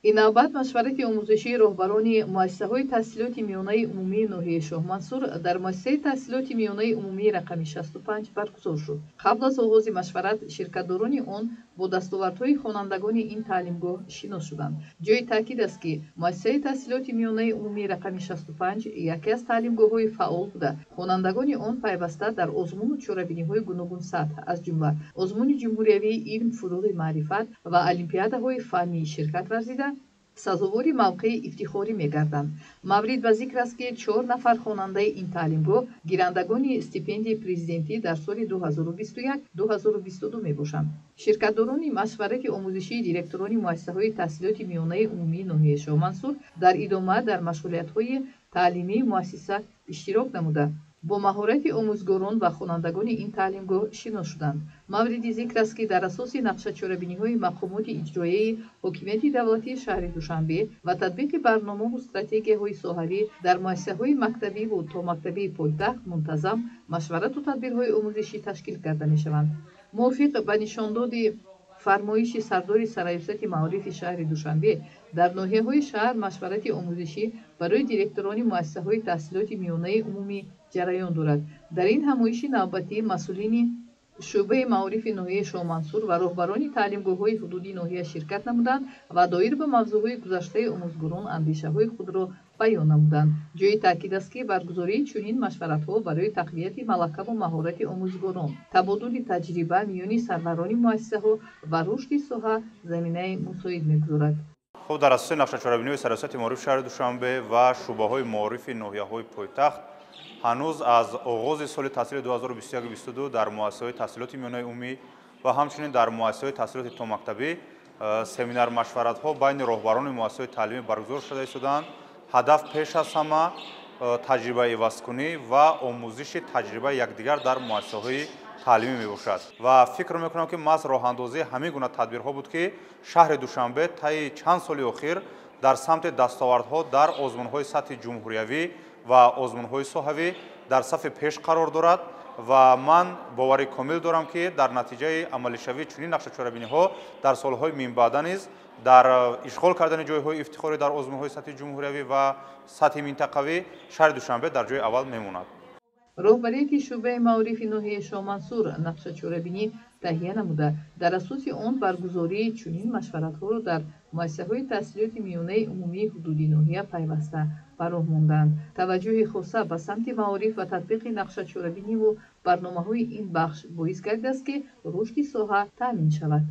Ин навбат машварати омӯзишии роҳбарони муассисаҳои таҳсилоти миёнаи умумии ноҳияи Шоҳмансур дар муассисаи таҳсилоти миёнаи умумии рақами 65 баргузор шуд. Қабл аз оғози машварат ширкатдорони он бо дастовардҳои хонандагони ин таълимгоҳ шинос шуданд. Ҷои таъкид аст, ки муассисаи таҳсилоти миёнаи умумии рақами 65 яке аз таълимгоҳҳои фаъол буда, хонандагони он пайваста дар озмуну чорабиниҳои гуногунсатҳ, аз ҷумла озмуни ҷумҳуриявии илм, фурӯғи маърифат ва олимпиадаҳои фаннӣ ширкат варзида, сазовори мавқеи ифтихорӣ мегарданд. Маврид ба зикр аст, ки 4 нафар хонандаи ин таълимгоҳ гирандагони стипендияи президентӣ дар соли 2021-2022 мебошанд. Ширкатдорони машварати омӯзишии директорони муассисаҳои таҳсилоти миёнаи умумии ноҳияи Шоҳмансур дар идома дар машғулиятҳои таълимии муассиса иштирок намуда, бо маҳорати омӯзгорон ва хонандагони ин таълимгоҳ шинос шуданд. Мавриди зикр аст, ки дар асоси нақшачорабиниҳои мақомоти иҷроияи ҳокимияти давлатии шаҳри Душанбе ва татбиқи барномаву стратегияҳои соҳавӣ дар муассисаҳои мактабиву томактабии пойтахт мунтазам машварату тадбирҳои омӯзишӣ ташкил карда мешаванд. Мувофиқ ба нишондоди фармоиши сардори сарраёсати маорифи шаҳри Душанбе дар ноҳияҳои шаҳр машварати омӯзишӣ барои директорони муассисаҳои таҳсилоти миёнаи умумӣ ҷараён дорад. Дар ин ҳамоиши навбатӣ масъулини шӯъбаи маорифи ноҳияи Шоҳмансур ва роҳбарони таълимгоҳҳои ҳудуди ноҳия ширкат намуданд ва доир ба мавзӯъҳои гузаштаи омӯзгорон андешаҳои худро баён намуданд. Ҷои таъкид аст, ки баргузории чунин машваратҳо барои тақвияти малакаву маҳорати омӯзгорон, табодули таҷриба миёни сарварони муассисаҳо ва рушди соҳа заминаи мусоид мегузорад. Хуб, дар асоси нақшачорабиниҳои сарраёсати маорифи шаҳри Душанбе ва шӯъбаҳои маорифи ноҳияҳои пойтахт ҳанӯз аз оғози соли таҳсили 2021-22 дар муассисаҳои таҳсилоти миёнаи умумӣ ва ҳамчунин дар муассисаҳои таҳсилоти томактабӣ семинар машваратҳо байни роҳбарони муассисаҳои таълимӣ баргузор шуда истодаанд. Ҳадаф пеш аз ҳама таҷрибаи ивазкунӣ ва омӯзиши таҷрибаи якдигар дар муассисаҳои таълимӣ мебошад. Ва фикр мекунам, ки маҳз роҳандозии ҳамин гуна тадбирҳо буд, ки шаҳри Душанбе таи чанд соли охир дар самти дастовардҳо дар озмунҳои сатҳи ҷумҳуриявӣ ва озмунҳои соҳавӣ дар сафи пеш қарор дорад ва ман боварӣ комил дорам, ки дар натиҷаи амалишавии чунин нақшачорабиниҳо дар солҳои минбаъда низ дар ишғол кардани ҷойҳои ифтихорӣ дар озмунҳои сатҳи ҷумҳуриявӣ ва сатҳи минтақавӣ шаҳри Душанбе дар ҷои аввал мемонад. Роҳбарияти шӯъбаи маорифи ноҳияи Шоҳмансур нақшачорабинӣ таҳия намуда, дар асоси он баргузории чунин машваратҳоро дар муассисаҳои таҳсилоти миёнаи умумии ҳудуди ноҳия пайваста ба роҳ монданд. Таваҷҷӯҳи хоса ба самти маориф ва татбиқи нақшачорабиниву барномаҳои ин бахш боис гардидааст, ки рушди соҳа таъмин шавад.